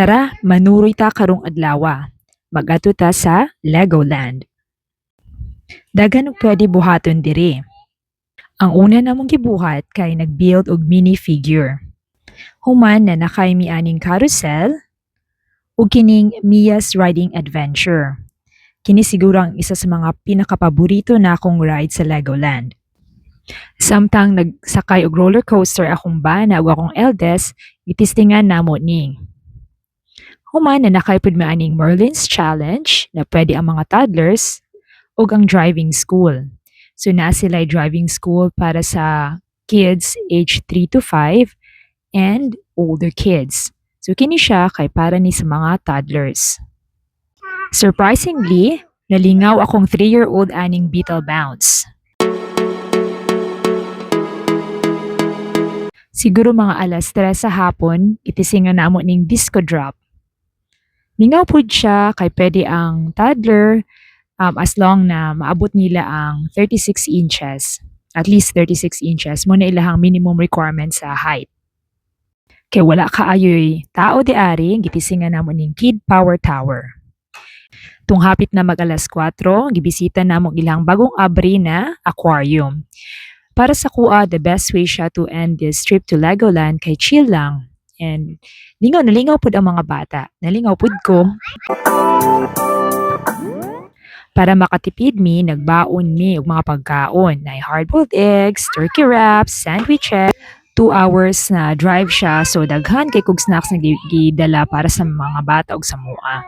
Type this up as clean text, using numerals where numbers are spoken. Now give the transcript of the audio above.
Tara, manuroy ta karong adlawa. Mag-adto ta sa Legoland. Daghan og pwede buhaton diri. Ang una namong gibuhat kay nag-build og mini figure. Human nanakay mi aning carousel ug kining Mia's Riding Adventure. Kini siguro ang isa sa mga pinakapaborito nakong ride sa Legoland. Samtang nagsakay og roller coaster akong bana ug akong eldest, gitistingan namo ni. Human nanakay pud mi aning Merlin's Challenge na pwede ang mga toddlers ug ang driving school. So naa sila'y driving school para sa kids age 3 to 5 and older kids. So kini siya kay para ni sa mga toddlers. Surprisingly, nalingaw akong 3-year-old aning Beetle Bounce. Siguro mga alas 3 sa hapon, gitisingan namo ning disco drop. Lingaw pud siya kay pwede ang toddler as long na maabot nila ang 36 inches. At least 36 inches. Mao na ilahang minimum requirement sa height. Kay wala kaayo'y tao diari, gitisingan namo ning Kid Power Tower. Tung hapit na mag alas 4, gibisita namo ilang bagong abri na aquarium. Para sa akoa, the best way siya to end this trip to Legoland kay chill lang. And lingaw na lingaw pud ang mga bata. Nalingaw pud ko. Para makatipid mi, nagbaon mi og mga pagkaon. Naay hard-boiled eggs, turkey wraps, sandwiches. 2 hours na drive siya, so daghan kay kog snacks na gidala para sa mga bata ug sa mua.